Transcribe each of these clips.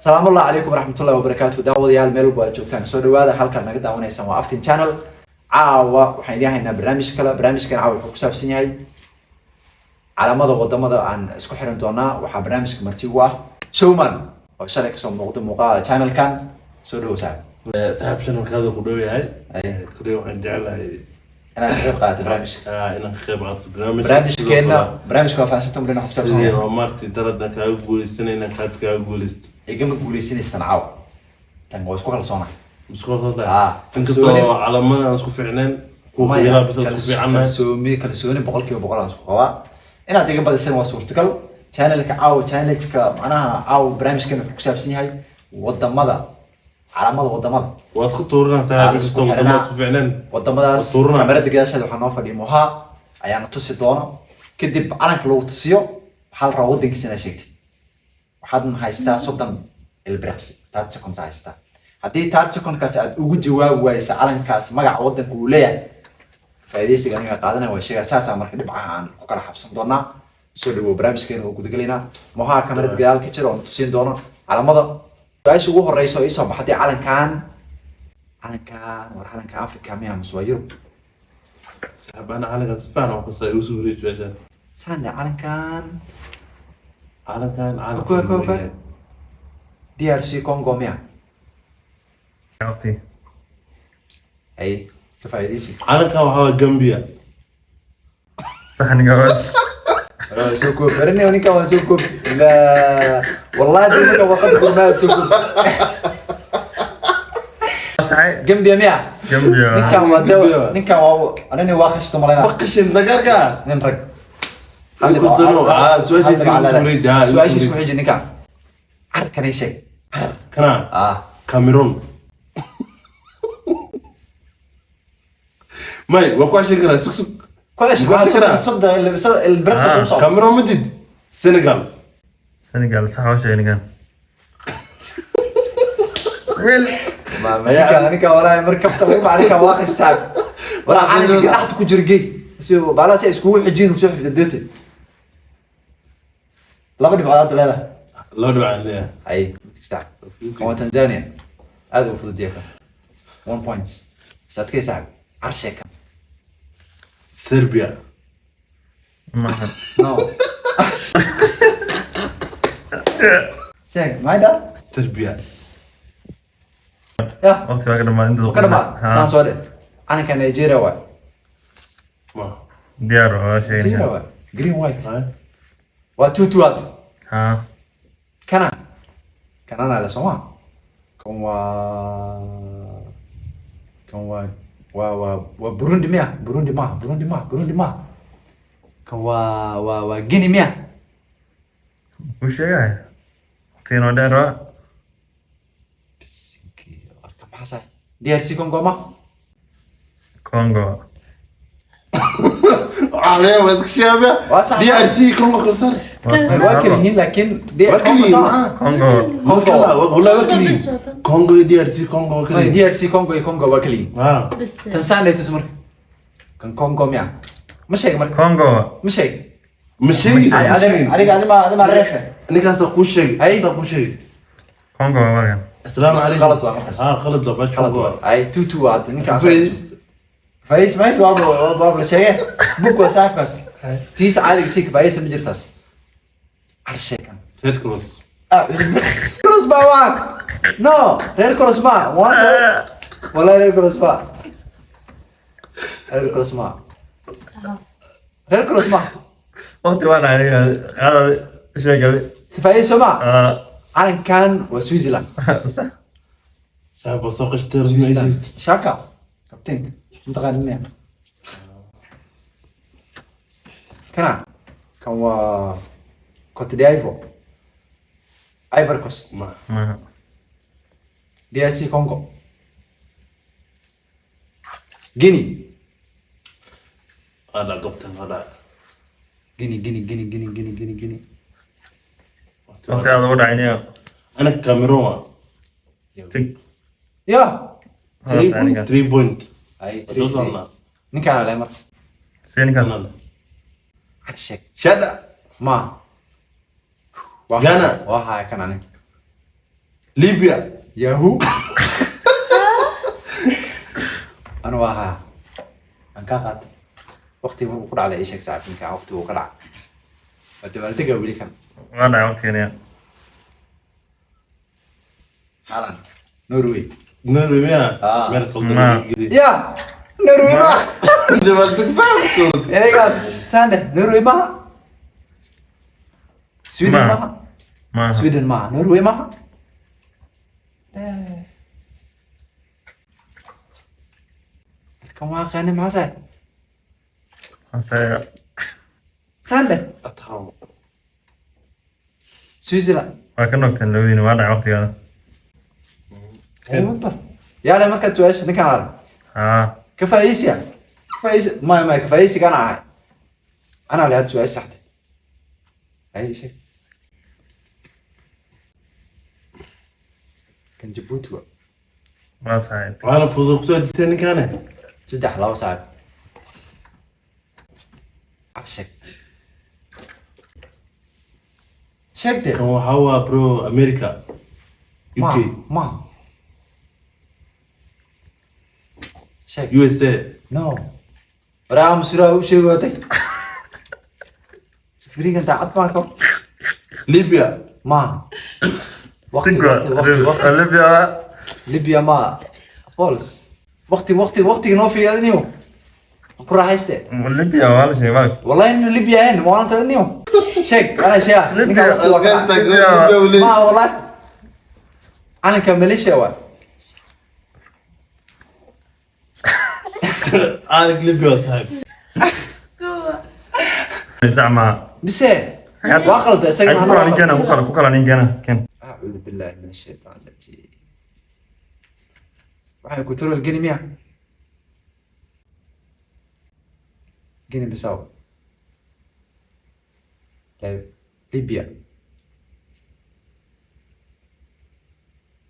Salaamullahi calaykum waraxmatullahi wabarakaatu. Daawadayaal, meel walba aad joogtaan, soo dhawaada. Halkaad naga daawanaysaan waa Aftin Channel. Caawa waxaan idiin haynaa barnaamij kale. Barnaamijkan caawa wuxuu ku saabsan yahay calaamada wadamada aan isku xiran doonaa. Waxaa barnaamijka marti ugu ah Showman oo shalay kasoo muuqday muuqaala channelkan. Soo dhawow, saaxib. Saaxiib, channelkaada ku dhow yahay. Ay. Kuley waxaan jeclahay inaad ka qayb qaadato barnaamijka. Inaan ka qayb qaato barnaamijka. Barnaamijkeena, barnaamijka waa fahansanta umrina ku saabsan yahay. Waa maartay daradan kaaga guuleysanay inaan kaad kaaga guuleysto. Igama guuleysanaysan caawa, tan waa isku kalsoona. Isku kalsoontahay? Ah, inkastoo kalsooni. Calaamada aan isku fiicnayn kuwa Maya, khilaaf bas aan isku fiicannahay. Kalsooni 100% aan isku qabaa. Inaad iga badisan waa suurtagal. Channelka caawa, challenge-ka macnaha caawa barnaamijkan wuxuu ku saabsan yahay wadamada, calaamada wadamada. Waa isku tuurinaa Aan saaxiib, isku inkastoo wadamada xiranaa. isku fiicnayn. Wadamadaas. Waa tuurinaa. Kamarada gadaasheeda waxaa noo fadhiya Moha ayaana tusi doono. Kadib calanka lagu tusiyo waxaa la rabaa wadankiisa inaad sheegtid. Waxaadna haystaa 30 ilbiriqsi, 30 seconds haystaa. Haddii 30 secondkaas aad ugu jawaabi waysa calankaas magaca wadanka uu leeyahay, faa'iidaysiga aniga qaadanaya waa sheegaya. Saasaa marka dhibcaha aan ku kala xabsan doonaa. Soo dhawow, barnaamijkeena waa gudagelaynaa. Moha kamarada gadaal ka jira oo na tusin doono calamada. Su-aasha ugu horeysa oo iisoo baxday, calankan war calanka Africa miya mise waa Yurub? Saaxiib, ana calankan si fiican aan ku saa igu soo wareeji meeshaan. Saan calankan. Calankan calanka Ku. DRC Congo miya? Waqti. Ay ka faa'iidaysi. Calankan waxaa waa Gambia. Saxniga waa. Waa soo koob baranay ninkan, waa soo koob. La wallahi dee ninkan warqada gurmaad soo koob. Saxay. Gambia miya? Gambia. Ninkan waa dawa, ninkan waa anani waa khashto malayna. Baqashin dagaarka. Nin rag. Ku sano, su-aasha hal dhibco igu leedahay. soo wareeji, igu Su-aasha isku soo xiji ninkan, carkanay sheeg. Kana. Ah. Cameroon may waa ku cashin karaa, sug sug. Ku cesh. Ku cesh karaa. 30 ilbiriqsi Ah. kuu socdo. Cameroon madid, Senegal. Senegal sax waa sheegay ninkan. Wiil. Ninkan walaahi mar kafta laga baa ninkan waa qash saab walaa calanka dhaxda ku jira gey si baala si ay iskugu xijin soo xifda deete. Laba dhibcood hadda leedahay. Laba dhibcaan leeyahay. Ay mid kasta kan waa Tanzania, aad u fudud yahay kan, one points bas. Adkay saaxib, carshe kan. Serbia. Maahan. No, sheeg maxay dhaa? Serbia. Ya. Waqti waa ka dhamaaday inta. Ka dhamaa saan soo dhe. Calanka Nigeria waay. Ma Diyaar waa sheegay Nigeria ninkan. waay, green white. Ay. Waa 2-2 hadda. Ha. Kana kanana le sooma. Kan waa Burundi miya? Burundi ma, Burundi ma, Burundi ma. Kan waa Guinea miya? Wuu sheegay. Waqtigan waa dheer waa. Bisinki arka, maxaa saay? DRC Congo ma? Congo. Waxaa laga yaabaa iska sheegaya. Waa sax. DRC Congo kala saar. Waa kala yihiin laakiin Waa kala Congo yihiin, soo ah. Congo. Congo. Wallahi waa kala yihiin. Congo iyo DRC Congo waa kala May yihiin. DRC Congo iyo Congo waa kala yihiin. Ah. بس. Tanzania tus marka. Kan Congo miya? Ma sheeg marka. Congo. Ma sheeg. Ma sheegi. Ay, adiga adiga ma reefe. Ninkaasaa kuu sheegay. Ay. Ninkaasaa kuu sheegay. Congo waa markan. Asalaamu Bas calaykum. qalad waa markaas. Ah, qalad waa bash. Qalad Congo. waa. Ay, 2-2 waa hadda ninkaas. Faiz. Faiz maanta waa la sheegay. Bug waa saaxiibkaas. Tiisa caadiga sii kafaayeysa ma jirtaas. Carshe kan. Red Cross. Ah, Cross ba waa. No, Red Cross ma. Waanta. Wallahi Red Cross ma. Red Cross ma. Red Cross ma. Waqti waa dhacay. Qaadada sheegay. Kafaayeysa ma. Ah. Calankan waa Switzerland. Sax. Saaxiib, waa soo qashtay. Switzerland. Shaka. Kabtaanka. Mataqaanin miya? Kana. Kan waa Cote d'Ivoire. Ivory Coast. Ma. Maaha. DRC Congo. Guinea. Waa dhac doctor, waa dhac. Guinea, Guinea, Guinea, Guinea, Guinea, Guinea, Guinea. Waqti aad ugu dhacay niyo. Ana Cameroon waa. Tig. Ya. Three Sax point, ninkan. three point. Ay, Soo three, three. socnaa. Ninkaan le marka. See ninkaas. Anana. Cad sheeg. Shada. Ma. Waa Ghana. Waa haya kan ani. Libya. Yahoo. Anu waa haa, aan kaa qaatay waqtiga markuu ku dhacday. Ii sheeg saaxiib, ninka waqtiga uu ka dhacay waa dabaaldega weli kan. Waa dhacay waqtigeena. Haaland, Norway. Norway miya? Ah. Meel qaldan Ma. geli. Ya, Norway ma Dabaaldeg fahamtood. Ereygaas sande Norway maha, Sweden Ma. maha. Maaha. Sweden maha, Norway maha. Kan waa aqaani, maxaa sahay? Hase. Sande. Ataw. Switzerland. Waa ka noogteen labadiina, waa dhacay waqtigaada. Yaale, markaad su-aasha ninkaan arag. Haa. Ka faa'iidaysiya, ka faa'iidaysi maya maya, ka faa'iidaysiga ana ahay, anaa le hadda su-aasha saxtay. Ay, sheeg kan Jabuuti wa. Waa saxay. Waxaana fudud kusoo disay ninkaane. 3-2 saaxib. Ag sheeg, sheeg dee. Kan waxaa waa bro America. Ma UK. Ma sheeg. USA. No, waraa masuraa u sheegi waatay firigan daacad baan ka. Libya. Ma waqti waqti waqti waqti. Libya. Libya ma bols. Waqti waqti waqtiga noo fiiradiniyo ku raaxayste. Libya waa la sheegay baalka. Wallahi inuu Libya ahayn maalinta niyo sheeg ana sheeg ninka waqti waa ka dhacay. Libya. Ma wallahi calanka Malaysia waa. Caalig Libya waa saaxiib. Kuwa. Sax maaha. Mise waa qalda isaga. Ay, ku kala ninkeena, ku kala ninkeena ken. أعوذ بالله من الشيطان الرجيم. Waxay ku tural geni miya? Guinea Bissau. طيب, Libya,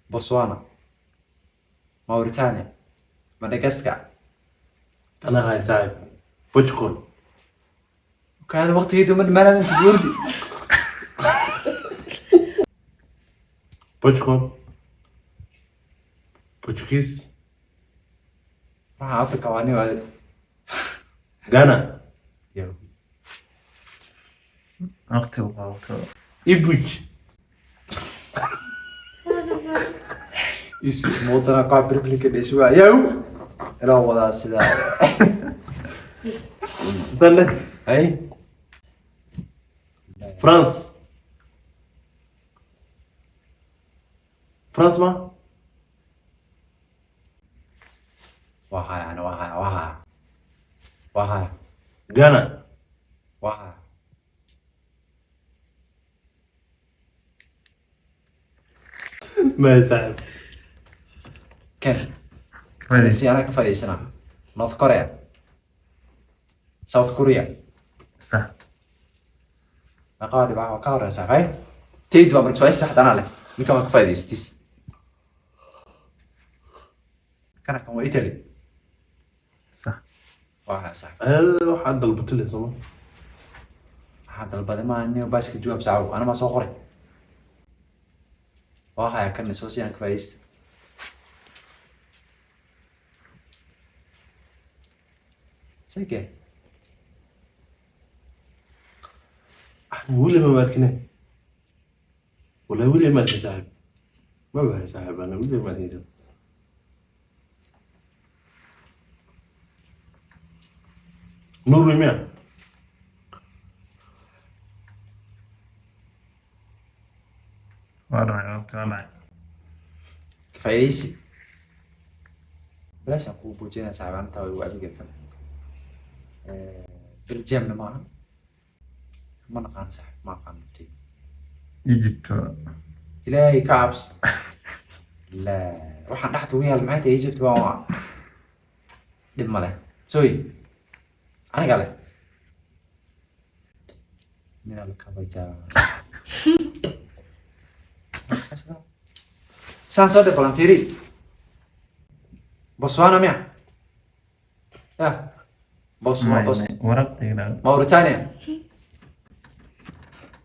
Botswana, Mauritania, Madagascar. Anaa hay saaxiib. Portugal. وكان waqtigeedu ma dhamaanaadan buurdi. Portugal. Portuguese. Waxa Africa waa nin waa. Ghana. Yo. Waqti u qabo, waqti. Ipswich. Yusuf muudana qaab Premier dheshuwa yow ilaa wadaa sidaa. Dale. Ay. France. France ma? Waa haya, ana waa haya, waa haya, waa haya. Ghana. Waa haya. Ma saaxiib. Ken si anaa ka fadhiisanaa North Korea, South Korea. Sax. Meeqa waa dhibcaha? Waa ka horeysa hay tayd waa marka su-aasha saxda anaa leh, ninkan waa ka faa'iidaystis. Kana kan waa Italy. Sax. Waa haya, sax. Ayada waxaa dalbatay le sooma. Maxaa dalbaday? Maaha nin baaska jawaab saaco, ana maa soo qoray. Waa haya kan soo si aan ka faa'iidaysta. Sheeke. Axna weli ma arkine. Wallahi weli ma arkin saaxiib. Ma bahay saaxiib, ana weli ma arkin. Norway miya? Waa dhacay waqti, waa dhacay. Ka faa'iidaysi bilaash aan kugu buujinaya saaxiib, anta waa adiga kan Belgiumna maaha, ma naqaan saaxiib, ma aqaan. Egypt. Ilaahay ka cabso. La waxaan dhexda ugu yaal maxay tahay? Egypt waa dhib ma leh, soy aniga leh min alkabaja saan soo dhib balan. Fiiri, Botswana miya? Ya Botswana, Bos Waraqta ilaa. Mauritania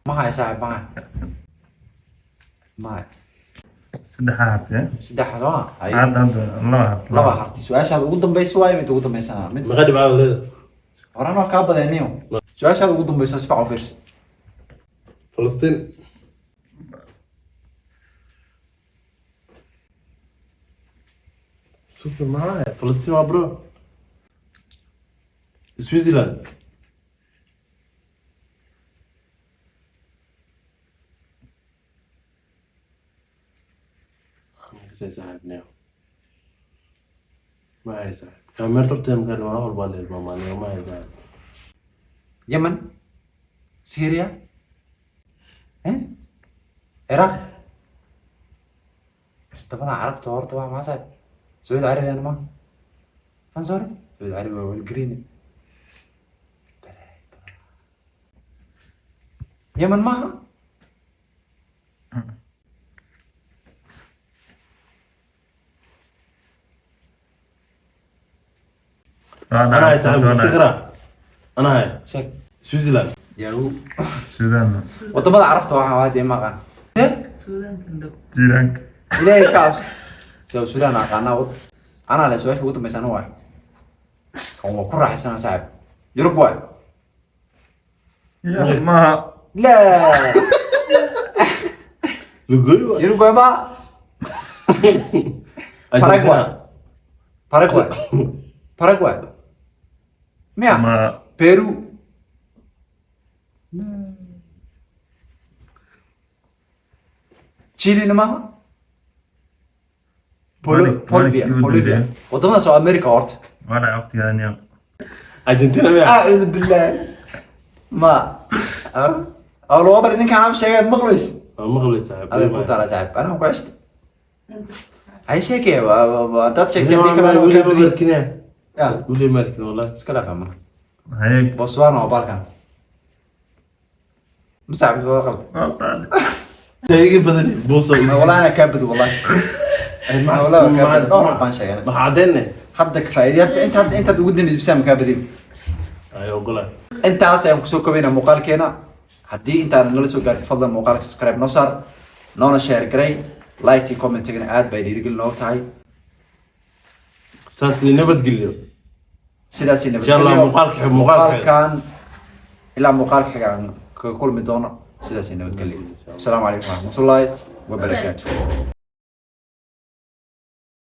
ma haya saaxib, ma haya, ma haya. Saddex hartay. Saddex soo hay. Hadda laba hartay. Laba hartay. Su-aashaada ugu dambaysa waayo mid ugu dambaysana mid. Meeqa dhibcaad leedahay? Horaan waa kaa badaniyo. Su-aashaada ugu dambaysa si fiican u fiirso. Falastiin. Super maxaa Falastiin waa bro. Switzerland. Saaxiibnimo ma hay saaxiib, kaameerta horteeda markaan waa walbaa la hilmaamaa, ma hay saaxiib. Yemen, Syria, eh? Iraq. Wadamada Carabta horta waa maxaa saaxiib? Sacuudi Carabiya ma? San sorry? Sacuudi Carabiya waa green. Yemen maaha? Ana hay saaxiib, fikra ana hay. Sheeg. Switzerland. Yahu. Suudaan. Wadamada Carabta waxaa waa dee maqan. Eh? Suudaankan dhow. Jiiraanka. Ilaahay ka cabsi. Soo Suudaan aqaanaa wad. Anaa le su-aasha ugu dambaysa ana waay. Kan waa ku raaxaysanaa saaxiib. Yurub waay. Ya maaha. La. Lugoy waa. Yurub waay ma? Paraguay. Paraguay. Paraguay. Miya? Ma. Peru. Chile maaha? Bolivia, Malik Bolivia. ugu. Wadamadaas waa America horta. Waa dhacay waqtigaan ya. Argentina miya? Acuudu billah. Ma. Oo loo bari ninkaan aan sheegay maqlays. Waa maqlay saaxiib. Adeer ku taala saaxiib. Anaa ku ceshta. Ay sheekay waa dad sheegtay hadii kale weli waa ma ka arkin. Ya, Weli ma arkin wallahi. iska dhaaf marka. Haye. Botswana waa balkan. Masaaxib waa qalb. Waa saaxiib. Iga badan buuso. Wallahi ana kaa bad wallahi. Wallahi waa kaa bad. Dhowr baan sheegay. Maxaa caddeenne? Hadda kafaa'idiyad intaad ugu dambeysay bisaam kaa badiyo. Ay ogolaa. Intaas ayaan kusoo kobaynaa muuqaalkeena. Haddii intaanan nala soo gaartay, fadlan muuqaalka subscribe noo saar, noona share garay, like iyo commentigana aad bay dhiirigelin noogu tahay. Saas nabadgelyo. Sidaas Insha Allah muuqaalka muuqaalkan ilaa muuqaalka xiga aan kaga kulmi doono, sidaas nabadgelyo. Asalaamu calaykum waraxmatullaahi wabarakaatuh.